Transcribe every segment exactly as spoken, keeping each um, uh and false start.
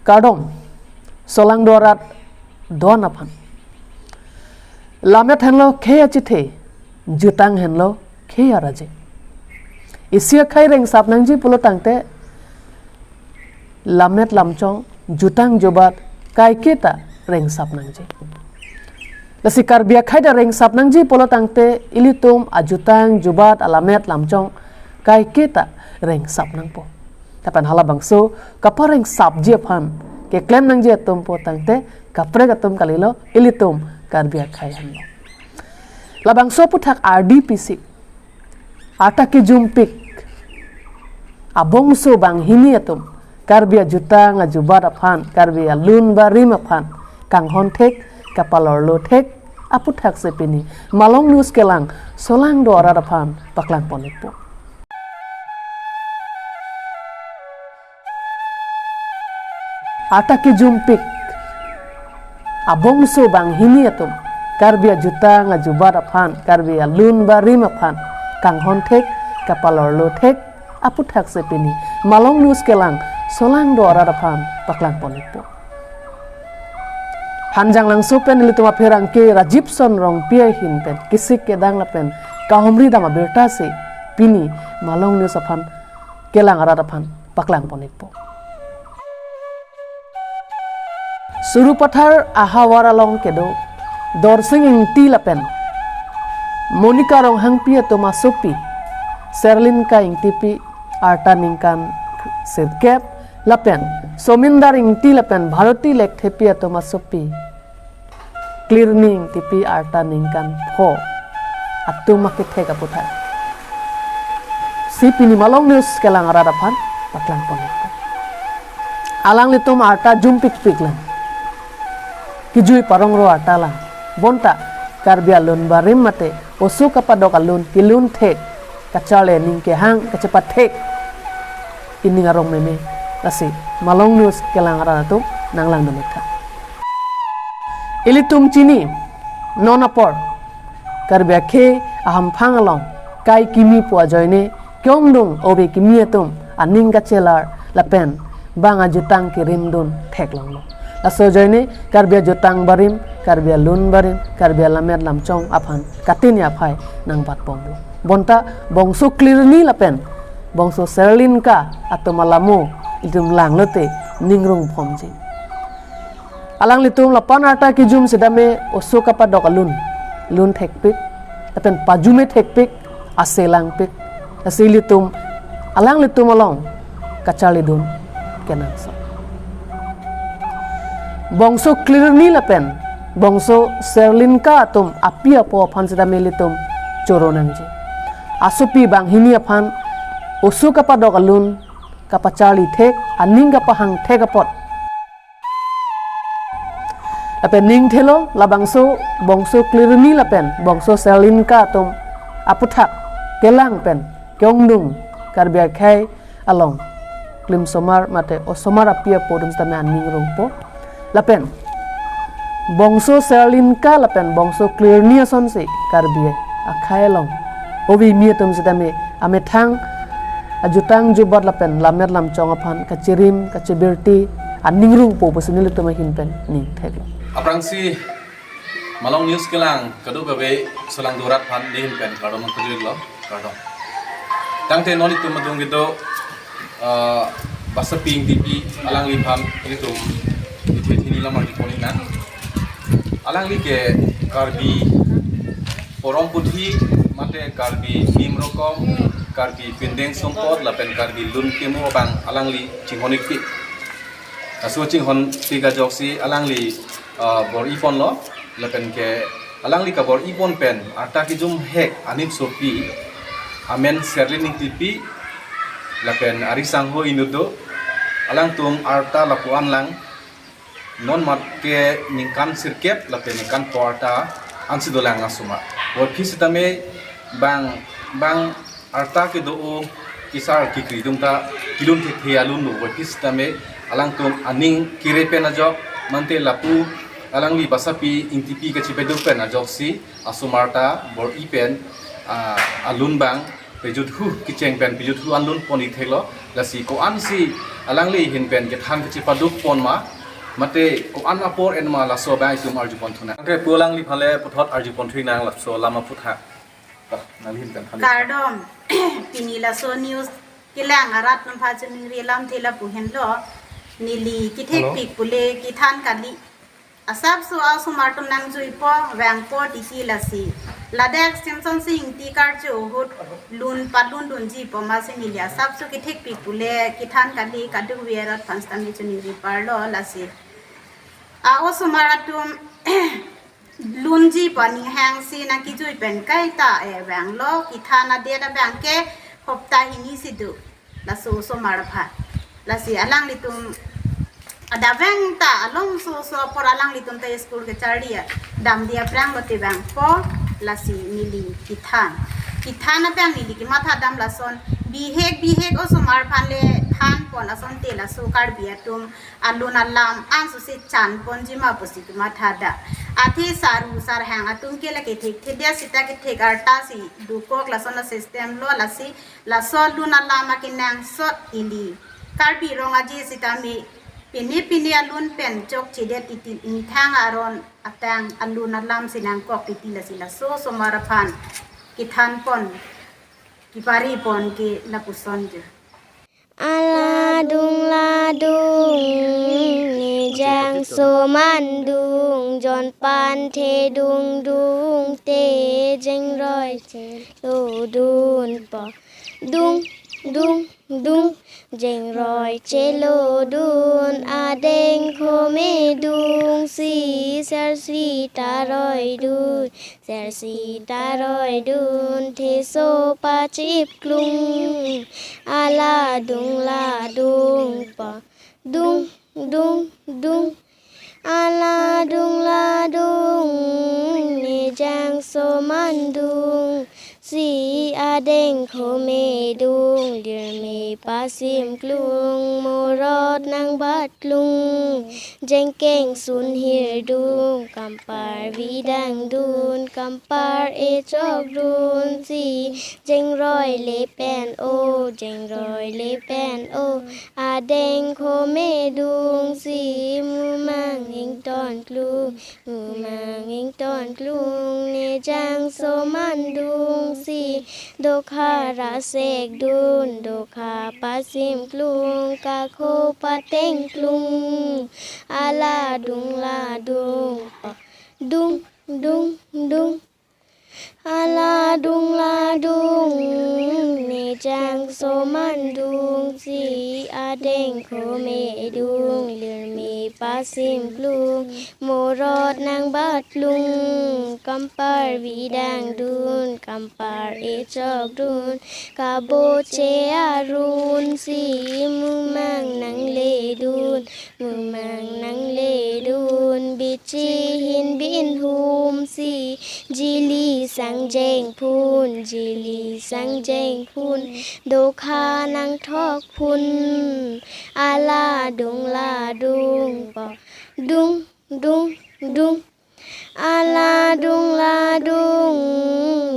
Kardom, Solangdo arat don aphan. Lammet henlo khei achethe, jutang henlo khei araje. Isi akhei rengsap nangji pulo tangte, lammet lamchong, jutang jubat, kaiketa rengsap nangji. Lasi Karbi akhei ta rengsap nangji pulo tangte, ilitum ajutang jubat alammet lamchong kaiketa rengsap nangpo. Lapen halabangso kaparengsapji aphan keklem nangji atum pulo tangte, kaprek atum kalilo, ilitum Karbi akhei henlo. Labangso aputhak ardi pisi, arta kejumpik abongso banghini atum Karbi ajutang ajubat aphan, Karbi alun barim aphan kanghon thek, kapalorlo thek aputhak si pini Malong News kelang Solangdo arat aphan paklang pon-ikpo. Arta kejumpik abongso banghini atum Karbi ajutang ajubat aphan, Karbi alun barim aphan kanghon thek, kapalorlo thek aputhak si pini Malong News kelang Solangdo arat aphan paklang pon-ikpo. Hanjanglangso pen ilitum apherangke Rajibson Rongpi ahin pen kesik kedang lapen kahumri dam abirta si pini Malong News aphan kelang arat aphan paklang pon-ikpo. Sarupathar ahavar along kedo Dorsing Ingti lapen Monica Ronghangpi atum asopi Serlinka Ingtipi arta ningkan sirkep lapen Somindar Ingti lapen Bharati Lekthepi atum asopi Klirni Ingtipi arta ningkan pho atum akethek aputhak si pini Malong News kelang arat aphan paklang pon-ikpo. Alanglitum arta jumpikpik lang, kejui parongro arta lang, bonta Karbi alun barim mate oso kapadok alun kelun thek, kacharli aning kehang kachepathek ining arong meme, lasi Malong News kelang arat atum nanglangdun-iktha. Ilitum chini, non apor Karbi akhei ahamphang along kai kimi pu ajoine ke-ongdung ove kimi atum aning kachelar lapen bang ajutang kerimdun theklonglo. Laso ajoine Karbi ajutang barim, Karbi alun barim, Karbi alammet lamchong aphan katini aphai nangbatbomlo. Bonta bongso Klirni lapen bongso Serlinka atum alamo itum langlote ningrung phomji. Alanglitum lapu-an arta kejum setame oso kapadok alun, lun thekpik, lapen pajume thekpik, ase langpik, ase ilitum, alanglitum along kacharlidun kenangsot. Bongso Klirni lapen bongso Serlinka atum api apo aphan setame ilitum choro nangji. Asopi banghini aphan oso kapadok alun kapacharli thek, aning kapahang thek apot. Lapen ning thelo labangso bongso Klirni lapen bongso Serlinka atum aputhak kelang pen ke-ongdung Karbi akhei along klim somar mate osomar api apo atum setame aning rungpo. Lapen bongso Serlinka lapen bongso Klirni asonsi Karbi akhei along ove kimi atum setame amethang ajutang jubat lapen lammet lamchong aphan kachirim kachibirti aning rungpo pusi nelitum ahin pen ning theklo. Aphrangsi Malong News kelang kadokave Solangdo arat aphan nehin pen kardom pajirlo, kardom. Tangte non itum adung kedo, ah, Basapi Ingtipi alangliphan itum ithi thini lamar di pon-iknang. Alangli ke Karbi porom puthi mate Karbi nim rokom, Karbi pindeng sumpot lapen Karbi lun kemo abang alangli chinghon-ikpik. Laso chinghon-ikpik ajoksi alangli, ah, bor-i ponlo, lapen ke alangli kabor-i pon pen arta kejum hek anip sopi, amen Serlin Ingtipi, lapen ari sangho inut do, alangtum arta lapu-an lang, non mat ke ningkan sirkep lapen ningkan pho arta ansi dolang asomar. Bor-i setame bang, bang arta kedo-o kesar kekri atum ta kelun thekthe alun lo, bor-i setame alangtum aning kere pen ajok mate lapu alangli Basapi Ingtipi kachipeduk pen ajoksi asomar ta bor-i pen, ah, alun bang pejut hu kecheng pen pejut hu anlun pon-ik theklo. Lasi ko-ansi Alangli ahin pen kethan kachipaduk pon ma, mate ko-an apor en ma, laso abang itum arju pon thu nang. Anke pu alangliphan le puthot arju pon thu nang laso alam aputhak. Nangli ahin pen than. Kardom, pini laso news kelang arat atum aphan chiningri alamthe lapu henlo, neli kethek Hello. pik pule kethan kali. Asapso osomar atum nangjuipo, vangpo titi lasi. Ladak Semsonsing Ingti karcho ahut lun palun dunji pu ma si neli asapso kethek pik pule kethan kali, kadokave arat aphan sitame chiningri parlo lasi. A osomar atum lunji pu aning hangsi nangkejui pen kaita e vanglo, kethan adet abang ke hopta hini si do. Laso osomar aphan. Lasi alanglitum adavang ta along so so apor alanglitum ta school kecharli damde aphrang lote vangpo, lasi neli kethan. Kethan abang neli kematha dam lason, bihek bihek osomar aphan le than pon asonte laso Karbi atum alun alam ansose chan ponji ma pusi kematha dam. Athe saru sarhang atum ke lake thekthedet sita kethek arta si dokok lason a-system lo lasi. Laso alun alam akenangsot ili Karbi Rong Aje sitame pine pine alun pen chokchedet titi, ingthang aron atang alun alam si nangkok titi lasi laso osomar aphan kethan pon, kepari pon ke lapuson ke. Aladung ladung, ne jangso mandung, jon panthe dungdung te, jengroi chelodunpo. Dung, dung, dung, jengroi chelodun, adeng khome dungsi, sersi ta roidun, sersi ta roidun, theso pachipklung, aladung ladungpo. Dung, dung, dung, aladung ladung, ne jangso mandungsi, adeng khome dung, dirme pasimklung, morot nangbatklung, jengkeng sun hirdung, kampar vidang dun, kampar echok dunsi, jengroi le pen o, jengroi le pen o, adeng khome dungsi, mumang ingtonklung, mumang ingtonklung, ne jangso mandungsi, dokha rasek dun, dokha pasimklung, kakho patengklung, aladung ladungpo. Dung, dung, dung, aladung ladung, ne jangso mandungsi, adeng khome dung, lirme pasimklung, morot nangbatklung, kampar vidang dun, kampar echok dun, kaboche arunsi, mumang nangledun, mumang nangledun, bichi hin binhumsi, jili sangjeng phun, jili sangjeng phun, dokha nangthok phun, aladung ladungpo. Dung, dung, dung, aladung ladung,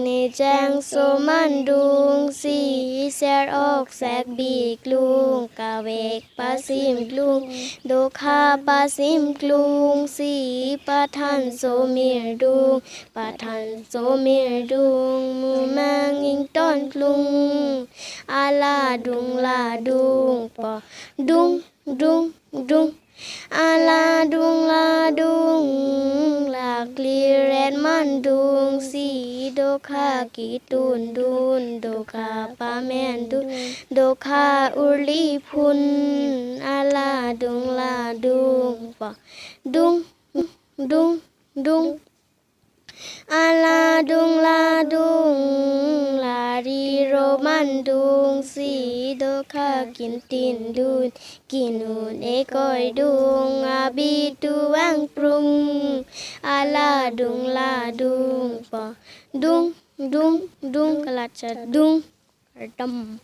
ne jangso mandungsi, ser ok sak biklung, kavek pasimklung, dokha pasimklungsi, pathan somir dung, pathan somir dung, mumang ingtonklung, aladung ladungpo. Dung, dung, dung, aladung ladung, laklir et mandungsi, dokha kitun dun, dokha pamen dun, dokha urli phun, aladung ladungpo. Dung, dung, dung, aladung ladung, lari ro mandungsi, dokha kintin dun, kinun ekoi dung, abi tuang prung, aladung ladungpo. Dung, dung, dung, kalachat dung. Kardom.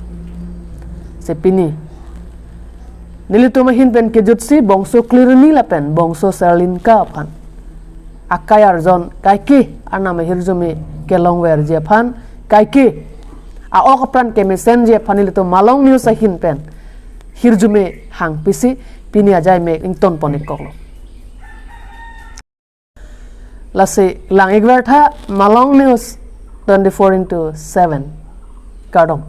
Si pini nelitum ahin pen kejutsi bongso Klirni lapen bongso Serlinka aphan akai arjon kaike arnam ahirjume kelongverji aphan, kaike a-ok apran kemesenji aphan nelitum Malong News ahin pen hirjume hang pisi pini ajai me ington pon-ik koklo. Lasi lang-ik vertha Malong News twenty-four into seven. Kardom.